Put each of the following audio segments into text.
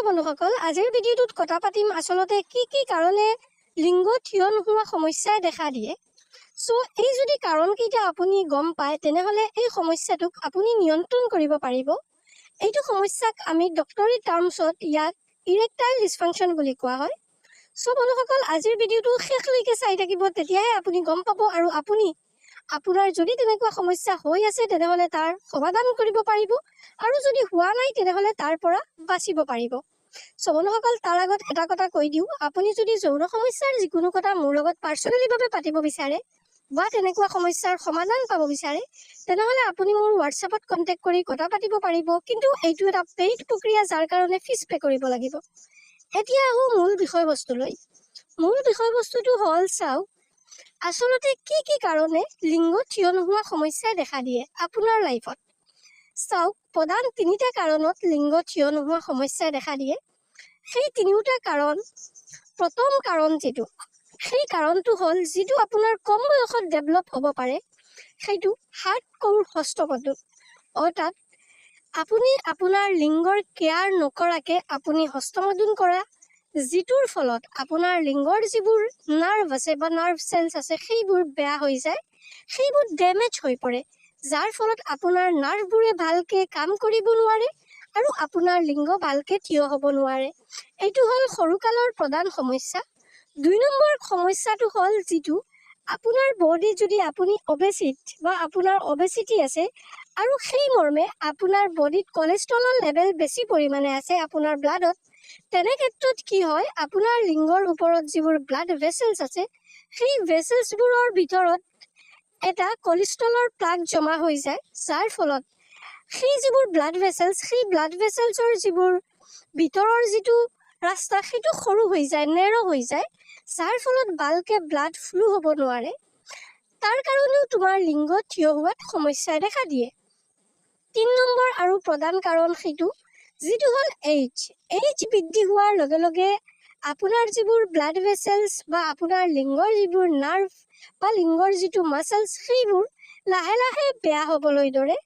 বন্ধুসকল, আজিৰ ভিডিঅ'টোত কথা পাতিম আচলতে কি কি কাৰণে লিংগ থিয় নোহোৱা সমস্যাই দেখা দিয়ে। চ' এই যদি কাৰণকেইটা আপুনি গম পায়, তেনেহ'লে এই সমস্যাটোক আপুনি নিয়ন্ত্ৰণ কৰিব পাৰিব। এইটো সমস্যাক আমি ডক্টৰী টাৰ্মছত ইয়াক ইৰেক্টাইল ডিছফাংচন বুলি কোৱা হয়। চ' বন্ধুসকল, আজিৰ ভিডিঅ'টো শেষলৈকে চাই থাকিব, তেতিয়াহে আপুনি গম পাব আৰু আপুনি আপোনাৰ যদি তেনেকুৱা সমস্যা হৈ আছে, তেনেহ'লে তাৰ সমাধান কৰিব পাৰিব আৰু যদি হোৱা নাই, তেনেহ'লে তাৰ পৰা বাচিব পাৰিব। চ' বন্ধুসকল, তাৰ আগত এটা কথা কৈ দিওঁ। আপুনি যদি যৌন সমস্যাৰ যিকোনো কথা মোৰ লগত পাৰ্চনেলিভাৱে পাতিব বিচাৰে বা তেনেকুৱা সমস্যাৰ সমাধান পাব বিচাৰে, তেনেহ'লে আপুনি মোৰ হোৱাটছএপত কণ্টেক্ট কৰি কথা পাতিব পাৰিব। কিন্তু এইটো এটা পেইড প্ৰক্ৰিয়া, যাৰ কাৰণে ফিজ পে' কৰিব লাগিব। এতিয়া আহোঁ মূল বিষয়বস্তুলৈ। মূল বিষয়বস্তুটো হ'ল, চাওক, আচলতে কি কি কাৰণে লিংগ থিয় নোহোৱা সমস্যাই দেখা দিয়ে আপোনাৰ লাইফত? চাওক, প্ৰধান তিনিটা কাৰণত লিংগ থিয় নোহোৱা সমস্যাই দেখা দিয়ে। সেই তিনিওটা কাৰণ, প্ৰথম কাৰণ যিটো, সেই কাৰণটো হ'ল যিটো আপোনাৰ কম বয়সত ডেভেলপ হ'ব পাৰে, সেইটো হাৰ্ড কোৰ হস্তমৈথুন। অৰ্থাৎ আপুনি আপোনাৰ লিংগৰ কেয়াৰ নকৰাকে আপুনি হস্তমৈথুন কৰা, যিটোৰ ফলত আপোনাৰ লিংগৰ যিবোৰ নাৰ্ভ আছে বা নাৰ্ভ চেলছ আছে, সেইবোৰ বেয়া হৈ যায়, সেইবোৰ ডেমেজ হৈ পৰে, যাৰ ফলত আপোনাৰ নাৰ্ভবোৰে ভালকে কাম কৰিব নোৱাৰে আৰু আপোনাৰ লিংগ ভালকে থিয় হ'ব নোৱাৰে। এইটো হ'ল সৰুকালৰ প্ৰধান সমস্যা। 2 নম্বৰ সমস্যাটো হ'ল যিটো আপোনাৰ বডি যদি আপুনি অবেচিট বা আপোনাৰ অবেচিটি আছে আৰু সেই মৰ্মে আপোনাৰ বডিত কলেষ্ট্ৰলৰ লেভেল বেছি পৰিমাণে আছে আপোনাৰ ব্লাডত, তেনে ক্ষেত্ৰত কি হয়, আপোনাৰ লিংগৰ ওপৰত যিবোৰ ব্লাড ভেচেলছ আছে, সেই ভেচেলছবোৰৰ ভিতৰত এটা কলেষ্ট্ৰলৰ প্লাক জমা হৈ যায়, যাৰ ফলত সেই যিবোৰ ব্লাড ভেচেলছ, সেই ব্লাড ভেচেলছৰ যিবোৰ ভিতৰৰ যিটো ৰাস্তা, সেইটো সৰু হৈ যায়, নেৰ' হৈ যায়, যাৰ ফলত ভালকে ব্লাড ফ্ল' হ'ব নোৱাৰে। তাৰ কাৰণেও তোমাৰ লিংগ থিয় হোৱাত সমস্যাই দেখা দিয়ে। 3 নম্বৰ আৰু প্ৰধান কাৰণ সেইটো যিটো হ'ল এইজ। এইজ বৃদ্ধি হোৱাৰ লগে লগে আপোনাৰ যিবোৰ ব্লাড ভেচেলছ বা আপোনাৰ লিংগৰ যিবোৰ নাৰ্ভ বা লিংগৰ যিটো মাচলছ, সেইবোৰ লাহে লাহে বেয়া হ'বলৈ ধৰে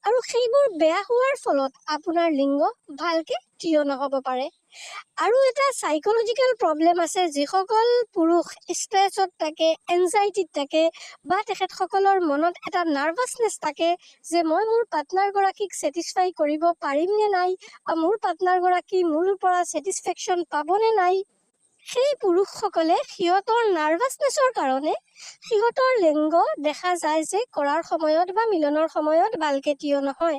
আৰু সেইবোৰ বেয়া হোৱাৰ ফলত আপোনাৰ লিংগ ভালকে থিয় নহ'ব পাৰে। আৰু এটা চাইকলজিকেল প্ৰব্লেম আছে। যিসকল পুৰুষ ষ্ট্ৰেছত থাকে, এনজাইটিত থাকে বা তেখেতসকলৰ মনত এটা নাৰ্ভাছনেছ থাকে যে মই মোৰ পাৰ্টনাৰগৰাকীক ছেটিছফাই কৰিব পাৰিম নে নাই বা মোৰ পাৰ্টনাৰগৰাকী মোৰ পৰা ছেটিছফেকশ্যন পাবনে নাই, সেই পুৰুষসকলে সিহঁতৰ নাৰ্ভাছনেছৰ কাৰণে সিহঁতৰ লিংগ দেখা যায় যে কৰাৰ সময়ত বা মিলনৰ সময়ত ভালকে থিয় নহয়।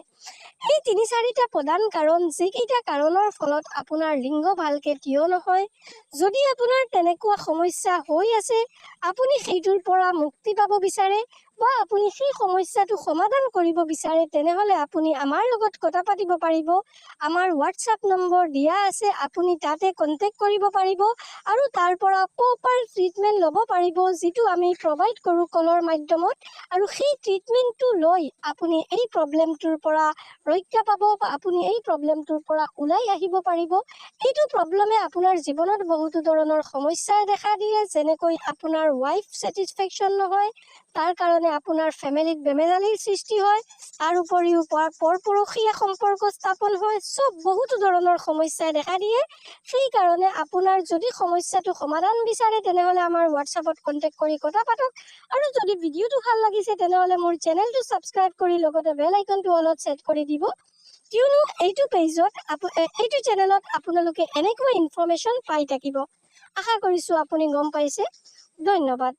এই তিনি চাৰিটা প্ৰধান কাৰণ, যিকেইটা কাৰণৰ ফলত আপোনাৰ লিংগ ভালকে থিয় নহয়। যদি আপোনাৰ তেনেকুৱা সমস্যা হৈ আছে, আপুনি সেইটোৰ পৰা মুক্তি পাব বিচাৰে বা আপুনি সেই সমস্যাটো সমাধান কৰিব বিচাৰে, তেনেহ'লে আপুনি আমাৰ লগত কথা পাতিব পাৰিব। আমাৰ হোৱাটছআপ নম্বৰ দিয়া আছে, আপুনি তাতে কণ্টেক্ট কৰিব পাৰিব আৰু তাৰ পৰা প্ৰপাৰ ট্ৰিটমেণ্ট ল'ব পাৰিব, যিটো আমি প্ৰভাইড কৰোঁ কলৰ মাধ্যমত। আৰু সেই ট্ৰিটমেণ্টটো লৈ আপুনি এই প্ৰব্লেমটোৰ পৰা ৰক্ষা পাব বা আপুনি এই প্ৰব্লেমটোৰ পৰা ওলাই আহিব পাৰিব। এইটো প্ৰব্লেমে আপোনাৰ জীৱনত বহুতো ধৰণৰ সমস্যাই দেখা দিয়ে, যেনেকৈ আপোনাৰ ৱাইফ ছেটিছফেকশ্যন নহয়, তাৰ কাৰণে আপোনাৰ ফেমিলিত বেমেজালিৰ সৃষ্টি হয়, তাৰ উপৰিও পৰপুৰুষীয়া সম্পৰ্ক স্থাপন হয়, চব বহুতো ধৰণৰ সমস্যাই দেখা দিয়ে। সেইকাৰণে আপোনাৰ যদি সমস্যাটো সমাধান বিচাৰে, তেনেহ'লে আমাৰ হোৱাটছআপত কণ্টেক্ট কৰি কথা পাতক। আৰু যদি ভিডিঅ'টো ভাল লাগিছে, তেনেহ'লে মোৰ চেনেলটো ছাবস্ক্ৰাইব কৰি লগতে বেল আইকনটো অলত ছেট কৰি দিব, কিয়নো এইটো পেজত, এইটো চেনেলত আপোনালোকে এনেকুৱা ইনফৰ্মেশ্যন পাই থাকিব। আশা কৰিছোঁ আপুনি গম পাইছে। ধন্যবাদ।